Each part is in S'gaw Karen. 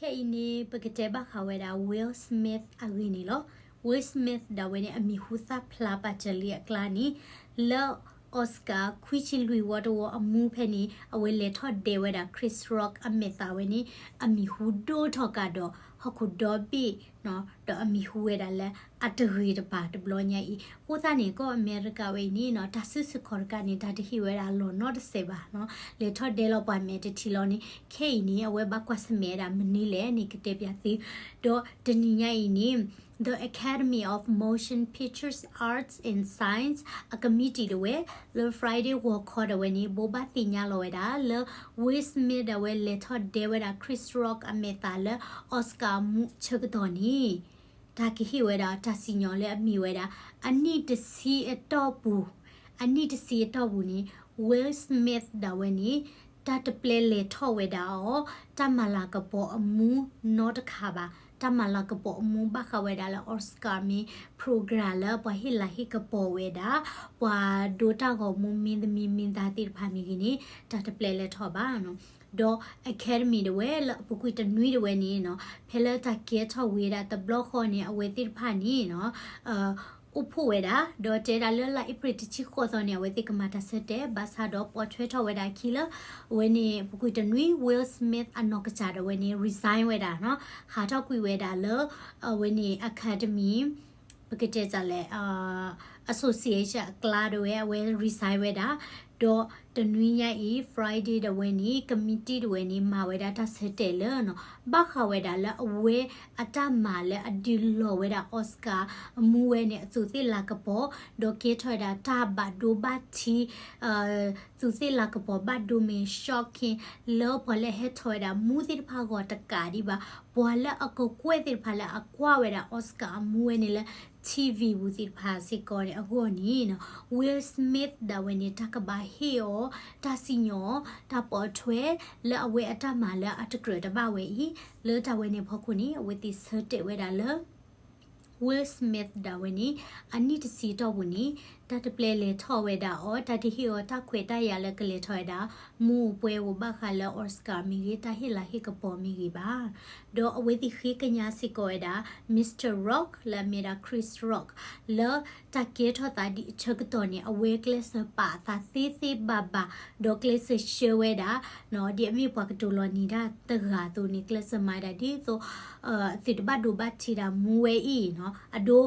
ခဲအံၤန့ၣ် ပကတဲဘၣ်ဃးဝဲဒၣ် Will Smith အဂ့ၢ်န့ၣ်လီၤ. Will Smith ဒၣ်ဝဲန့ၣ် အမံၤဟူသၣ်ဖျါပာ်စၢၤလံအကျါန့ၣ် လၢ Oscar ခွံဆံလွံၢ်ဝီတဝီအမူဖဲန့ၣ် အဝဲလဲၤထီၣ်ဒဲဝဲဒၣ် Chris Rock အမဲာ်သးဝဲန့ၣ် အမံၤဟူဒိၣ်ထီၣ်ကးဒီး ဟီၣ်ခိၣ်ဒီဘ့ၣ် ဒီးအမံၤဟူဝဲဒၣ်လၢအတဂ့ၤတပၤတဘျီညါအံၤ အဃိသတးန့ၣ် ကီၢ်အမဲရကၤဝဲအံၤန့ၣ်နီၤ တၢ်စုဆူၣ်ခီၣ်တကးန့ၣ် တၢ်တဟ့ၣ်ဝဲဒၣ်လီၤနီတစဲးဘၣ်နီၤ လဲၤထီၣ်ဒဲလီၤပှၤမဲာ်တထံၣ်လီၤန့ၣ် ခဲအံၤန့ၣ် အဝဲဘၣ်ကွၢ်ဆၢၣ်မဲာ်ဝဲဒၣ်မနုၤလဲၣ်န့ၣ် ကတဲပၠးသု ဒီးတနံၤညါအံၤန့ၣ် The Academy of Motion Pictures Arts and Science အ committee တဝဲ လၢ Friday ဂီၤခီဒၣ်ဝဲန့ၣ် ဘိးဘၣ်သ့ၣ်ညါလီၤဝဲဒၣ်လၢ Will Smith ဒၣ်ဝဲလဲၤထီၣ်ဒဲဝဲဒၣ် Chris Rock အမဲာ်သးလၢ Oscar အမူဆၢကတီၢ်န့ၣ် တၢ်ကဟ့ၣ်ဝဲဒၣ်တၢ်စံၣ်ညီၣ်လၢအမ့ၢ်ဝဲဒၣ် အနံၣ်တဆံအတီၢ်ပူၤ အနံၣ်တဆံအတီၢ်ပူၤန့ၣ် Will Smith ဒၣ်ဝဲန့ၣ် တၢ်တပျဲလဲၤထီၣ်ဝဲဒၣ်အီၤ တၢ်မၤလၤကပီၤအမူနီတခါဘၣ် တၢ်မၤလၤကပီၤအမူဘၣ်ဃးဝဲဒၣ်လၢ Oscar မ့ၢ် program လၢပှၤဟ့ၣ်လၤဟ့ၣ်ကပီၤဝဲဒၣ် ပှၤဒိတၢ်ဂီၤမူမင်းသမီးမင်းသားသ့ၣ်တဖၣ်မ့ၢ်ဂ့ၤန့ၣ် တၢ်တပျဲလဲၤထီၣ်ဘၣ် ဒီး Academy တဝဲလၢအပူၤကွံာ်တနွံတဝဲန့ၣ်နီၤ ဖဲလၢတၢ်ကဲထီၣ်ဝံၤဒၣ်တဘျီဃီန့ၣ် အဝဲသ့ၣ်တဖၣ်န့ၣ်နီၤ အိၣ်ဖှိၣ်ဝဲဒၣ် ဒီးတဲဒၣ်လၢလါအ့ဖြ့ၣ်တဆံဃိးသီန့ၣ် အဝဲသ့ၣ်ကမၤတၢ်ဆၢတဲာ် ဘၣ်ဆၣ်ဒီးပိာ်ထွဲထီၣ်ဝဲဒၣ်အခံလၢ အဝဲန့ၣ် ပူၤကွံာ်တနွံ Will Smith အနီၢ်ကစၢ်ဒၣ်ဝဲန့ၣ် resign ဝဲဒၣ်နီၤ ဟးထီၣ်ကွံာ်ဝဲဒၣ်လၢ အဝဲန့ၣ် Academy ပကတဲတၢ်လဲၣ် association အကျါဒၣ်ဝဲ အဝဲ resign ဝဲဒၣ် ဒီးတနွံညါအံၤ Friday ဒၣ်ဝဲန့ၣ် committee ဒၣ်ဝဲန့ၣ် မၤဝဲဒၣ်တၢ်ဆၢတဲာ်လၢနီၤ ဘၣ်ဃးဝဲဒၣ်လၢအဝဲအတၢ်မၤလၢအဒုးလီၤဝဲဒၣ် Oscar အမူဝဲန့ၣ် အသူးသ့ၣ်လၤကပီၤ ဒီးကဲထီၣ်ဝဲဒၣ်တၢ်ဘၣ်ဒိဘၣ်ထံး သူးသ့ၣ်လၤကပီၤဘၣ်ဒိမ့ၢ် shocking လၢပှၤလၢအဟဲထီၣ်ဝဲဒၣ်မူသ့ၣ်တဖၣ်ဂီၢ်တကးဒံးဘၣ် ပှၤလၢအကကွဲၢ်သ့ၣ်တဖၣ်လၢအကွၢ်ဝဲဒၣ် Oscar အမူဝဲန့ၣ်လၢ ထံၣ်ဝံၤပူၤသ့ၣ်တဖၣ်စ့ၢ်ကီးန့ၣ် အဂီၢ်န့ၣ်နီၤ Will Smith ဒၣ်ဝဲန့ၣ် တၢ်ကဘၣ်ဟ့ၣ်အီၤ တၢ်စံၣ်ညီၣ် တၢ်ပိာ်ထွဲ လၢအဝဲအတၢ်မၤလၢအတကြၢးတဘၣ်ဝဲအံၤ လၢတၢ်ဝဲန့ၣ်ဖီခိၣ်န့ၣ် အဝဲသ့ၣ်ဆၢတဲာ်ဝဲဒၣ်လၢ Will Smith ဒၣ်ဝဲန့ၣ် အနံၣ်တဆံတီၢ်ပူၤန့ၣ် တၢ်တပျဲလဲၤထီၣ်ဝဲဒၣ်အီၤ တၢ်တဟ့ၣ်အီၤတၢ်ခွဲးတၢ်ယာ်လၢကလဲၤထီၣ်ဝဲဒၣ် မူပှဲၤဧိၤဘၣ်ဃးလၢ Oscar မ့ၢ်ဂ့ၤ တၢ်ဟ့ၣ်လၤဟ့ၣ်ကပီၤမ့ၢ်ဂ့ၤဘၣ် ဒီးအဝဲသ့ၣ်ဃ့ကညးစ့ၢ်ကီးဝဲဒၣ် Mister Rock လၢအမ့ၢ်ဒၣ် Chris Rock လၢတၢ်ကဲထီၣ်သးဒ်အဆၢကတီၢ်န့ၣ် အဝဲကျဲးစၢးပာ်အသးသ့သ့ဘၣ်ဘၣ် ဒီးကျဲးစၢးဆှၢဝဲဒၣ် ဒ်အမ့ၢ်ပှၤကတိၤလီၤနံၤတၢ်တဂၤအသိးန့ၣ် ကျဲးစၢးမၤဒၣ်ဒ်သိး သုးတဘၣ်ဒိဘၣ်ထံးဒၣ်မူဝဲအံၤနီၤ အဒိ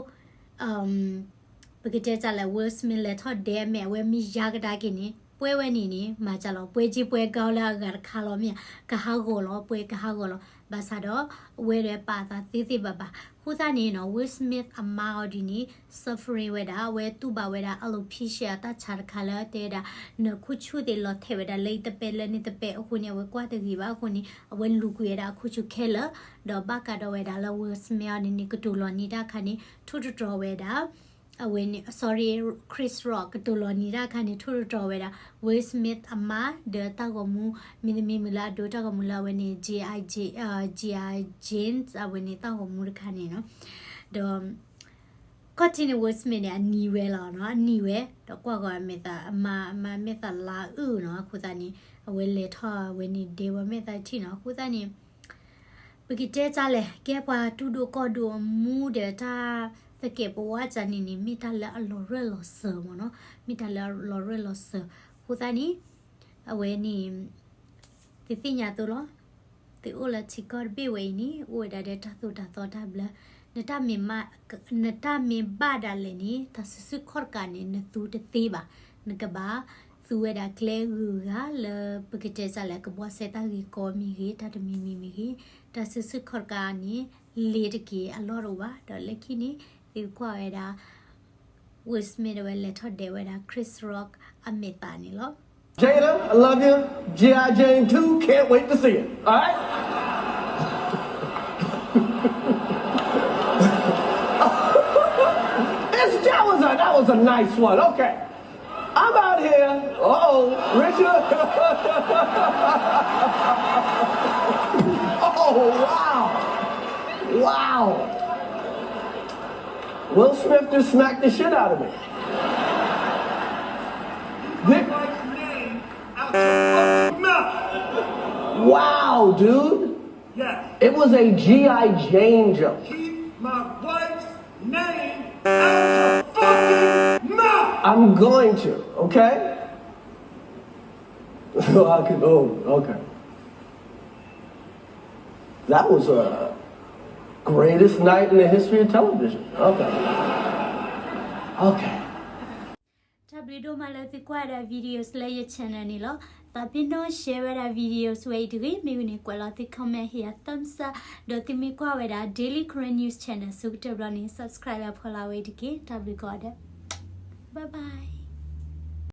ပကတဲတၢ်လၢ Will Smith လဲၤထီၣ်ဒဲအမဲာ် အဝဲမ့ၢ်ယါကဒါက့ၤန့ၣ် ပှဲၤဝဲန့ၣ်န့ၣ် မၤတၢ်လီၤ ပှဲၤက့ၤပှဲၤကီလၢအဂၤတခါလီၤ မ့ၢ်ဧါ ကဟးဂီၤလီၤ ပှဲၤကဟးဂီၤလီၤ ဘၣ်ဆၣ်ဒီး အဝဲဒၣ်ပာ်အသးသ့သ့ဘၣ်ဘၣ် အဃိသတးန့ၣ်နီၤ Will Smith အမါအီၤဒ်န့ၣ် suffering ဝဲဒၣ် အဝဲတူၢ်ဘၣ်ဝဲဒၣ် alopecia အတၢ်ဆါတခါလၢတဲဝဲဒၣ် နၢ်ခူၣ်ဆူၣ်သ့ၣ်လီၤထဲးဝဲဒၣ်လၢအံၤတပဲလၢန့ၣ်တပဲအဃိန့ၣ် အဝဲကွၢ်တဂ့ၤဘၣ်အဃိန့ၣ် အဝဲလူၤကွံာ်ဝဲဒၣ်အခူၣ်ဆူၣ်ခဲလၢာ် ဒီးဘၣ်ကးဒီးဝဲဒၣ်လၢ Will Smith အီၤန့ၣ်န့ၣ် ကတိၤလီၤနံၤတၢ်အခါန့ၣ် ထိၣ်တတြီၤဝဲဒၣ် အဝဲန့ၣ် sorry Chris Rock ကတိၤလီၤနံၤတၢ်အခါန့ၣ် ထိၣ်တတြီၤဝဲဒၣ် Will Smith အမါ ဒီးတၢ်ဂီၤမူ မ့တမ့ၢ်မုၢ်လၢအဒိတၢ်ဂီၤမူလၢအဝဲန့ၣ် G I J G I Jane အဝဲန့ၣ်တၢ်ဂီၤမူတခါန့ၣ်နီၤ ဒီး ခီၣ်ထံးန့ၣ် Will Smith န့ၣ် အနံၤဝဲလီၤနီၤ အနံၤဝဲ ဒီးကွၢ်ဂီၤအမဲာ်သး အမါ အမါမဲာ်သးလါအုၣ်နီၤ အဃိသတးန့ၣ် အဝဲလဲၤထီၣ်ဝဲန့ၣ်ဒဲဝဲမဲာ်သးထံၣ်နီၤ အဃိသတးန့ၣ် ပကတဲတၢ်လဲၣ် ကဲပှၤတူၢ်ဒိၣ်ကီၢ်ဒိၣ်အမူဒီးတၢ်သကဲးပဝးတၢ်န့ၣ်န့ၣ် မ့ၢ်တၢ်လၢအလီၤရၢၢ်လီၤစၢၤမ့ၢ်နီၤ မ့ၢ်တၢ်လၢအလီၤရၢၢ်လီၤစၢၤ အဃိသတးန့ၣ် အဝဲန့ၣ် သုသ့ၣ်ညါသိးလီၤ သုအိၣ်လၢထံကီၢ်တဘ့ၣ်ဝဲအံၤန့ၣ် အိၣ်ဝဲဒၣ်ဒီးတၢ်သိၣ်တၢ်သီတၢ်ဘျၢ နတၢ်မ့ၢ်မး နတၢ်မ့ၢ်ဘၣ်ဒၣ်လဲာ်န့ၣ် တၢ်စုဆူၣ်ခီၣ်တကးန့ၣ် နသူတသ့ဘၣ် နကဘၣ်သူဝဲဒၣ်ကျဲဂုၤဂၤလၢ ပကတဲတၢ်လၢကဘှီစဲတၢ်ဂ့ၢ်ကီမ့ၢ်ဂ့ၤ တၢ်တမံၤမံၤမ့ၢ်ဂ့ၤ တၢ်စုဆူၣ်ခီၣ်တကးန့ၣ် လ့ၤတက့ၤအလီၢ်တအိၣ်ဘၣ် ဒီးလၢခံန့ၣ် သုကွၢ်ဝဲဒၣ် Will Smith ဝဲလဲၤထီၣ်ဒဲဝဲဒၣ် Chris Rock အမဲာ်သးန့ၣ်လီၤ. Jada, I love you. G I Jane two, can't wait to see it. All right? It's, that was a, that was a nice one. Okay. I'm out here. Uh-oh, Richard. Oh, wow. Wow. Will Smith just smacked the shit out of me. Thi- Wow, dude. It was a G I Jane joke. Keep my wife's name out your fucking mouth. I'm going to, okay? So I could, oh, okay. That was a greatest night in the history of television. Okay. Okay. တၢ်ဘျုးဒိၣ်မးလၢသုကွၢ်ဝဲဒၣ် videos လၢယ channel န့ၣ်လီၤ. သးပ့ၤနီၣ် share ဝဲဒၣ် videos ဝဲအံၤတဂ့ၤ, မ့ၢ်ဝံၤန့ၣ် ကွဲးလီၤသု comment ဟ့ၣ်ယၤ thumbs up, ဒီးသုမ့ၢ်ကွၢ်ဝဲဒၣ် Daily Karen News Channel ဆိကတၢၢ်ဘျီန့ၣ် subscribe လၢဖီလာ်ဝဲအံၤတက့ၢ်. တၢ်ဘျုးကိးဂၤဒဲး. Bye bye.